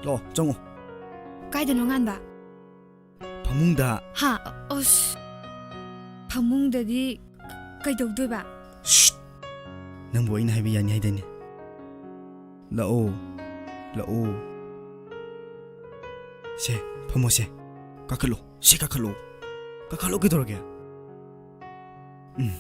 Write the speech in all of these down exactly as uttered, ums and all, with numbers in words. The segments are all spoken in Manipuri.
ꯂꯥꯛꯑꯣ, ꯆꯪꯉꯣ꯫ ꯀꯥꯏꯗꯅꯣ, ꯉꯥꯟꯕ? ꯐꯃꯨꯡꯗ꯫ ꯍꯥ? ꯑꯁ, ꯐꯃꯨꯡꯗꯗꯤ ꯀꯩꯗꯧꯗꯣꯏꯕ? ꯁ꯭ꯠ! ꯅꯪꯕꯨ ꯑꯩꯅ ꯍꯥꯏꯕ ꯌꯥꯅꯤ ꯍꯥꯏꯗꯥꯏꯅꯦ? ꯂꯥꯛꯑꯣ, ꯂꯥꯛꯑꯣ꯫ ꯁꯦ, ꯐꯝꯃꯣ ꯁꯦ꯫ ꯀꯥꯈꯠꯂꯣ, ꯁꯦ ꯀꯥꯈꯠꯂꯣ꯫ ꯀꯥꯈꯠꯂꯣ ꯀꯩꯗꯧꯔꯒꯦ? ꯎꯝ꯫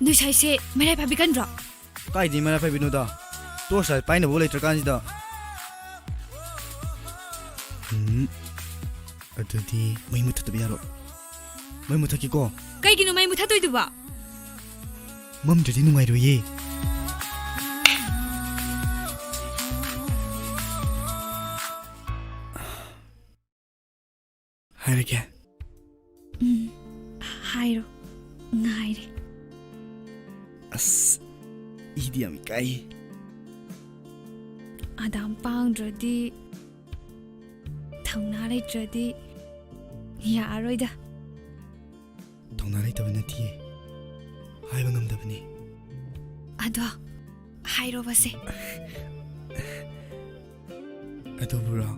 ꯅꯣꯏ ꯁꯥꯏꯁꯦ ꯃꯩꯔꯥ ꯄꯥꯏꯕꯤ ꯀꯟꯗ꯭ꯔꯣ? ꯀꯥꯏꯗꯩ ꯃꯩꯔꯥ ꯄꯥꯏꯕꯤꯅꯣꯗ? Torch light ꯄꯥꯏꯅꯕ ꯂꯩꯇ꯭ꯔꯀꯥꯟꯁꯤꯗ꯫ ꯎꯝ, ꯑꯗꯨꯗꯤ ꯃꯩ ꯃꯨꯊꯠꯇꯕ ꯌꯥꯔꯣꯏ꯫ ꯃꯩ ꯃꯨꯊꯠꯀꯦꯀꯣ꯫ ꯀꯩꯒꯤꯅꯣ ꯃꯩ ꯃꯨꯊꯠꯇꯣꯏꯗꯨꯕꯣ? ꯃꯝꯗ꯭ꯔꯗꯤ ꯅꯨꯡꯉꯥꯏꯔꯣꯏꯌꯦ꯫ ꯍꯥꯏꯔꯒꯦ꯫ ꯎꯝ, ꯍꯥꯏꯔꯣ꯫ ꯉꯥꯏꯔꯦ꯫ ꯑꯁ, ꯏꯗꯤ ꯌꯥꯝ ꯏꯀꯥꯏ꯫ ꯑꯗꯥꯝ ꯄꯥꯡꯗ꯭ꯔꯗꯤ, ꯊꯧꯅꯥ ꯂꯩꯇ꯭ꯔꯗꯤ ꯌꯥꯔꯣꯏꯗ꯫ ꯊꯧꯅꯥ ꯂꯩꯇꯕ ꯅꯠꯇꯤꯌꯦ, ꯍꯥꯏꯕ ꯉꯝꯗꯕꯅꯤ꯫ ꯑꯗꯣ ꯍꯥꯏꯔꯣꯕꯁꯦ꯫ ꯑꯗꯨꯕꯨꯔꯣ,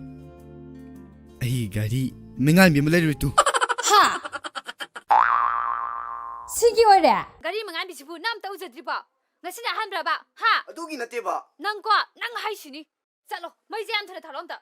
ꯑꯩ ꯒꯥꯔꯤ ꯃꯩꯉꯥꯟꯕꯤ ꯑꯃ ꯂꯩꯔꯨꯔꯦ ꯇꯨ꯫ ꯍꯥ? ꯁꯤꯒꯤ ꯑꯣꯏꯔꯦ? ꯒꯥꯔꯤ ꯃꯩꯉꯥꯟꯕꯤꯁꯤꯕꯨ ꯅꯪ ꯑꯝꯇ ꯎꯖꯗ꯭ꯔꯤꯕꯣ? ꯉꯁꯤꯅ ꯑꯍꯥꯟꯕ꯭ꯔꯕ? ꯍꯥ? ꯑꯗꯨꯒꯤ ꯅꯠꯇꯦꯕ꯫ ꯅꯪꯀꯣ, ꯅꯪ ꯍꯥꯏꯁꯤꯅꯤ꯫ ꯆꯠꯂꯣ, ꯃꯩꯁꯦ ꯌꯥꯝ ꯊꯨꯅ ꯊꯥꯜꯂꯣ ꯑꯝꯇ꯫